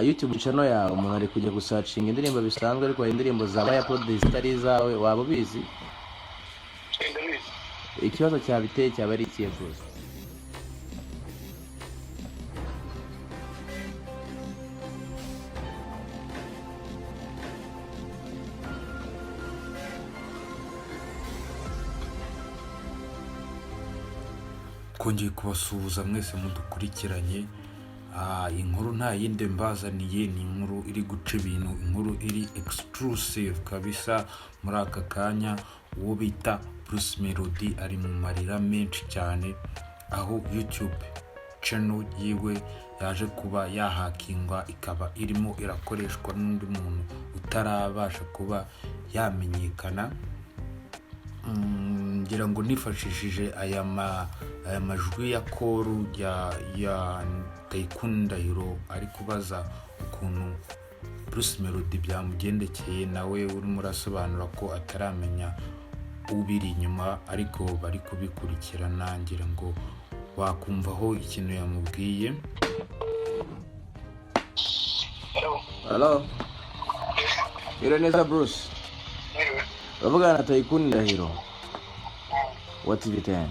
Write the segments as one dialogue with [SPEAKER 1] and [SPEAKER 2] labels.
[SPEAKER 1] YouTube channel yawe, umuntu ari kujya gusearchinga indirimbo bisanzwe, ariko hari indirimbo zabaye uploaded zitari izawe. Waba ubizi?
[SPEAKER 2] Ndabizi.
[SPEAKER 1] Ikibazo cyabiteye cyaba ari ikihe rwose?
[SPEAKER 3] Twongeye kubasuhuza mwese mudukurikiranye. Inkuru nta yindi mbazaniye, ni inkuru iri guca ibintu, inkuru iri exclusive kabisa. Muri aka kanya uwo bita Bruce Melody ari mu marira menshi cyane, aho YouTube channel yiwe yaje kuba yahakingwa, ikaba irimo irakoreshwa n'undi muntu utarabasha kuba yamenyekana. Ngira ngo nifashishije aya majwi ya call ya Taikun Ndahiro ari kubaza ukuntu Bruce Melody byamugendekeye, nawe urimo urasobanura ko ataramenya ubiri inyuma ariko bari kubikurikirana. Ngira ngo wakumvaho ikintu yamubwiye.
[SPEAKER 2] Hello.
[SPEAKER 1] Hello. Iro neza, Bruce?
[SPEAKER 2] Mwiriwe.
[SPEAKER 1] Uravugana na Taikun Ndahiro wa TV10.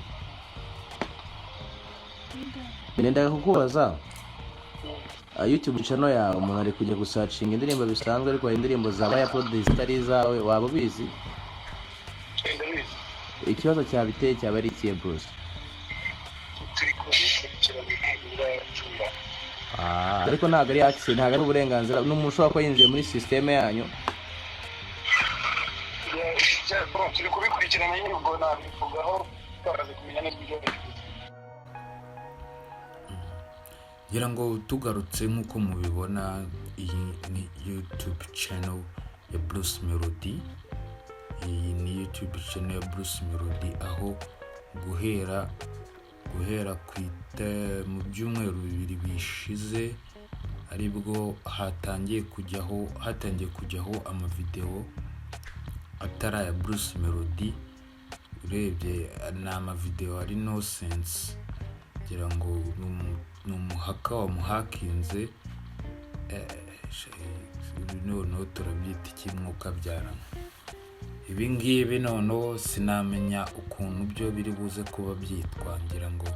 [SPEAKER 1] Nendaga kukubaza, YouTube channel yawe, umuntu ari kujya gusearchinga indirimbo bisanzwe, ariko hari indirimbo zabaye uploaded zitari izawe. Waba ubizi?
[SPEAKER 2] Ndabizi.
[SPEAKER 1] Ikibazo cyabiteye cyaba ari ikihe, Bruce?
[SPEAKER 2] Turi kubikurikirana, ntabwo biracunga.
[SPEAKER 1] Ariko ntabwo ari access, ntabwo ari uburenganzira, ni umuntu ushobora kuba yinjiye muri system yanyu.
[SPEAKER 2] Turi kubikurikirana nyine, ubwo nabivugaho twamaze kumenya neza ibyo biri.
[SPEAKER 3] Ngira ngo tugarutse, nk'uko mubibona, iyi ni YouTube channel ya Bruce Melody. Iyi ni YouTube channel ya Bruce Melody, aho guhera mu byumweru 2 bishize aribwo hatangiye kujyaho amavideo atari aya Bruce Melody. Urebye ni amavideo ari no sense, ngira ngo ni umuhacker wamuhakinze. Noneho turabyita iki, mwuka byarama ibi ngibi? Noneho sinamenya ukuntu byo biri buze kuba byitwa. Ngira ngo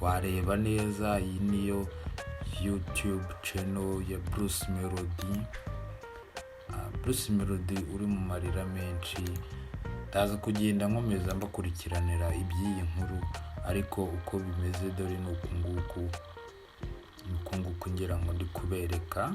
[SPEAKER 3] wareba neza, iyi niyo YouTube channel ya Bruce Melody. Bruce Melody uri mu marira menshi. Ndaza kugenda nkomeza mbakurikiranira iby'iyi nkuru, ariko uko bimeze dore ni uku nguku, ni uku nguku ngira ngo ndi kubereka.